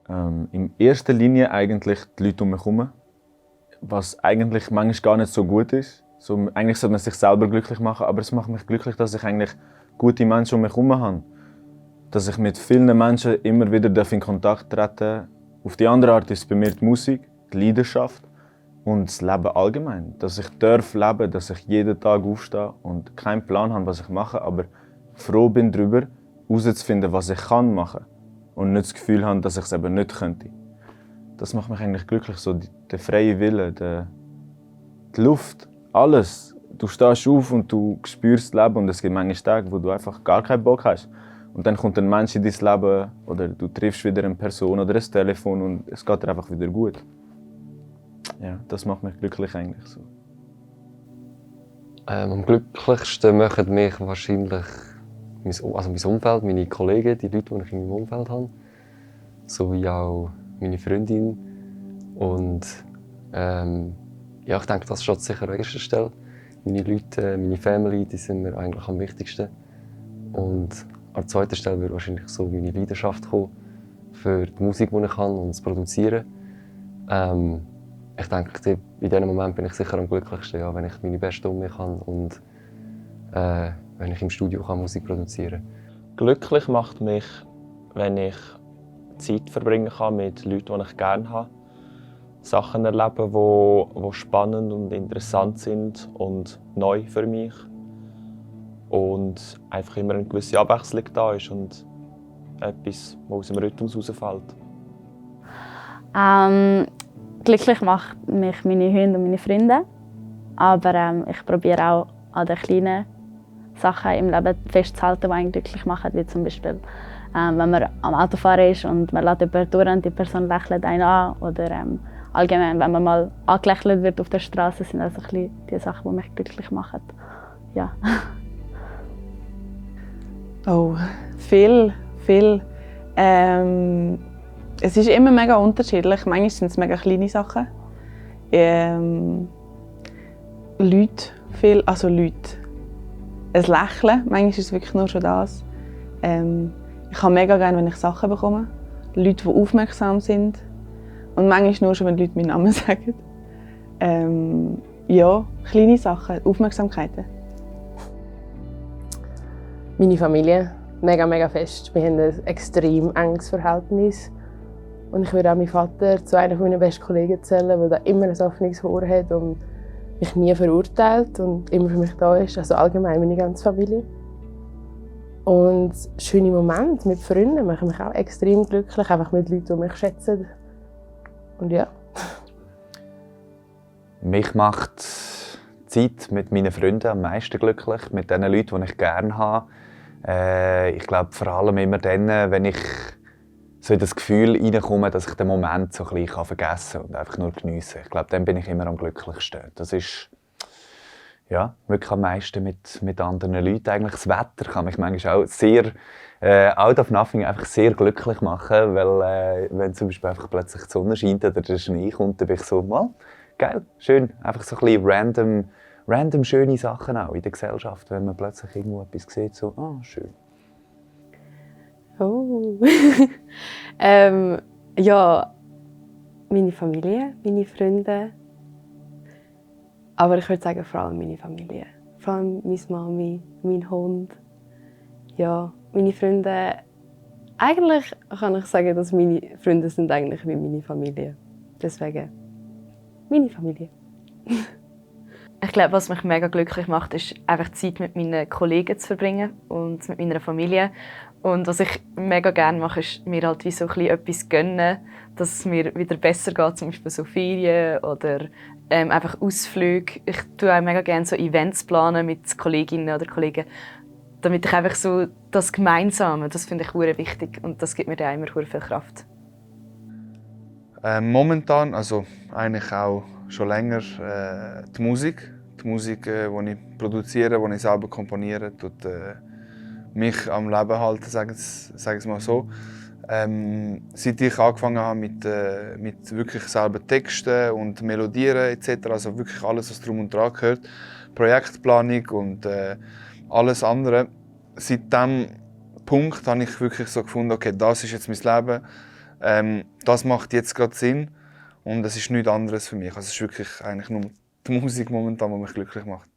In erster Linie eigentlich die Leute um mich herum, was eigentlich manchmal gar nicht so gut ist. So, eigentlich sollte man sich selber glücklich machen, aber es macht mich glücklich, dass ich eigentlich gute Menschen um mich herum habe. Dass ich mit vielen Menschen immer wieder in Kontakt treten darf. Auf die andere Art ist es bei mir die Musik, die Leidenschaft und das Leben allgemein. Dass ich leben, dass ich jeden Tag aufstehe und keinen Plan habe, was ich mache, aber froh bin darüber, herauszufinden, was ich machen kann. Und nicht das Gefühl habe, dass ich es eben nicht könnte. Das macht mich eigentlich glücklich, so der freie Wille, die Luft, alles. Du stehst auf und du spürst das Leben und es gibt manchmal Tage, wo du einfach gar keinen Bock hast. Und dann kommt ein Mensch in dein Leben oder du triffst wieder eine Person oder ein Telefon und es geht dir einfach wieder gut. Ja, das macht mich glücklich eigentlich so. Am glücklichsten machen mich wahrscheinlich mein Umfeld, meine Kollegen, die Leute, die ich in meinem Umfeld habe. Sowie auch meine Freundin. Und ja, ich denke, das steht sicher an erster Stelle. Meine Leute, meine Family, die sind mir eigentlich am wichtigsten. Und an zweiter Stelle wird wahrscheinlich so meine Leidenschaft kommen für die Musik, die ich kann und das Produzieren. Ich denke, in diesem Moment bin ich sicher am glücklichsten, ja, wenn ich meine Beste um mich kann und wenn ich im Studio Musik produzieren kann. Glücklich macht mich, wenn ich Zeit verbringen kann mit Leuten, die ich gerne habe. Sachen erleben, die spannend und interessant sind und neu für mich. Und einfach immer eine gewisse Abwechslung da ist und etwas, das aus dem Rhythmus herausfällt. Glücklich macht mich meine Hunde und meine Freunde. Aber ich probiere auch an den kleinen Sachen im Leben festzuhalten, die einen glücklich machen. Wie zum Beispiel, wenn man am Autofahren ist und man lässt jemanden durch und die Person lächelt einen an. Oder allgemein, wenn man mal angelächelt wird auf der Straße, sind das die Sachen, die mich glücklich machen. Ja. Oh, viel. Es ist immer mega unterschiedlich. Manchmal sind es mega kleine Sachen. Leute. Ein Lächeln, manchmal ist es wirklich nur schon das. Ich habe mega gerne, wenn ich Sachen bekomme. Leute, die aufmerksam sind. Und manchmal nur schon, wenn die Leute meinen Namen sagen. Ja, kleine Sachen, Aufmerksamkeiten. Meine Familie, mega fest. Wir haben ein extrem enges Verhältnis. Und ich würde auch meinen Vater zu einer meiner besten Kollegen zählen, der immer ein offenes Ohr hat und mich nie verurteilt und immer für mich da ist. Also allgemein meine ganze Familie. Und schöne Momente mit Freunden machen mich auch extrem glücklich, einfach mit Leuten, die mich schätzen. Und ja. Mich macht Zeit mit meinen Freunden am meisten glücklich, mit den Leuten, die ich gerne habe. Ich glaube vor allem immer dann, wenn ich so in das Gefühl reinkomme, dass ich den Moment so ein bisschen vergessen kann und einfach nur geniessen. Ich glaube, dann bin ich immer am glücklichsten. Das ist ja, wirklich am meisten mit anderen Leuten. Eigentlich das Wetter kann mich manchmal auch sehr out of nothing einfach sehr glücklich machen, weil wenn zum Beispiel einfach plötzlich die Sonne scheint oder der Schnee kommt, dann bin ich so, mal geil, schön, einfach so ein bisschen random schöne Sachen auch in der Gesellschaft, wenn man plötzlich irgendwo etwas sieht, so, schön. Oh. Ja, meine Familie, meine Freunde. Aber ich würde sagen, vor allem meine Familie. Vor allem meine Mami, mein Hund. Ja, meine Freunde. Eigentlich kann ich sagen, dass meine Freunde sind eigentlich wie meine Familie. Deswegen meine Familie. Ich glaube, was mich mega glücklich macht, ist einfach Zeit mit meinen Kollegen zu verbringen und mit meiner Familie. Und was ich mega gerne mache, ist mir halt wie so etwas gönnen, dass es mir wieder besser geht, zum Beispiel so Ferien oder einfach Ausflüge. Ich tue auch mega gerne so Events planen mit Kolleginnen oder Kollegen, damit ich einfach so das Gemeinsame, das finde ich sehr wichtig und das gibt mir dann immer sehr viel Kraft. Momentan, also eigentlich auch schon länger, die Musik. Die Musik, die ich produziere, die ich selber komponiere, tut mich am Leben halten, sage ich mal so. Seit ich angefangen habe mit wirklich selber Texten und Melodieren etc., also wirklich alles, was drum und dran gehört, Projektplanung und alles andere. Seit diesem Punkt habe ich wirklich so gefunden, okay, das ist jetzt mein Leben. Das macht jetzt gerade Sinn und es ist nichts anderes für mich. Also es ist wirklich eigentlich nur die Musik momentan, die mich glücklich macht.